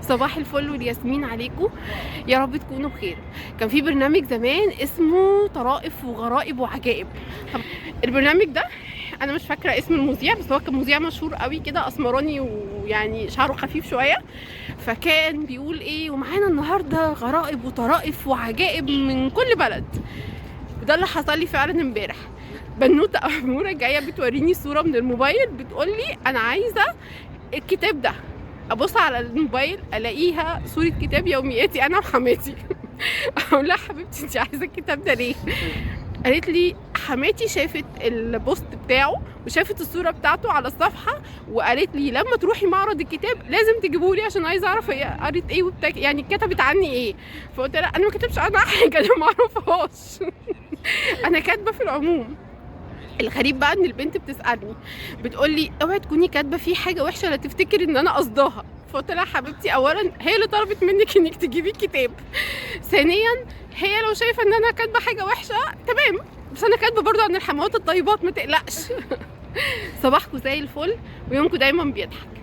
صباح الفل والياسمين عليكم، يا رب تكونوا بخير. كان في برنامج زمان اسمه طرائف وغرائب وعجائب. طب البرنامج ده انا مش فاكره اسم المذيع، بس هو كان مذيع مشهور قوي كده، اسمراني ويعني شعره خفيف شوية. فكان بيقول ايه: ومعانا النهارده غرائب وطرائف وعجائب من كل بلد. وده اللي حصل لي فعلا امبارح. بنوته اموره جاية بتوريني صوره من الموبايل، بتقول لي انا عايزه الكتاب ده. ابص على الموبايل الاقيها صوره كتاب يومياتي انا وحماتي. اقول لها حبيبتي انت عايزه الكتاب ده ليه؟ قالت لي حماتي شافت ال post بتاعه وشافت الصورة بتاعته على الصفحة، وقالت لي لما تروحي معرض الكتاب لازم تجيبه لي عشان عايزه اعرف هي قريت ايه وبتاع، يعني كتبت عني ايه. فقلت لها انا ما كتبتش عنها حاجة، انا ما اعرفهاش. انا كاتبه في العموم. الغريب بقى ان البنت بتسالني بتقول لي اوعي تكوني كاتبه فيه حاجة وحشة لا تفتكري ان انا قصداها. فقلت لها حبيبتي، اولا هي اللي طلبت منك انك تجيبي الكتاب، ثانيا هي لو شايفه ان انا كاتبه حاجة وحشة تمام، بس انا كاتبه برضو عن الحموات الطيبات، ما تقلقش. صباحكم زي الفل ويومكم دايما بيضحك.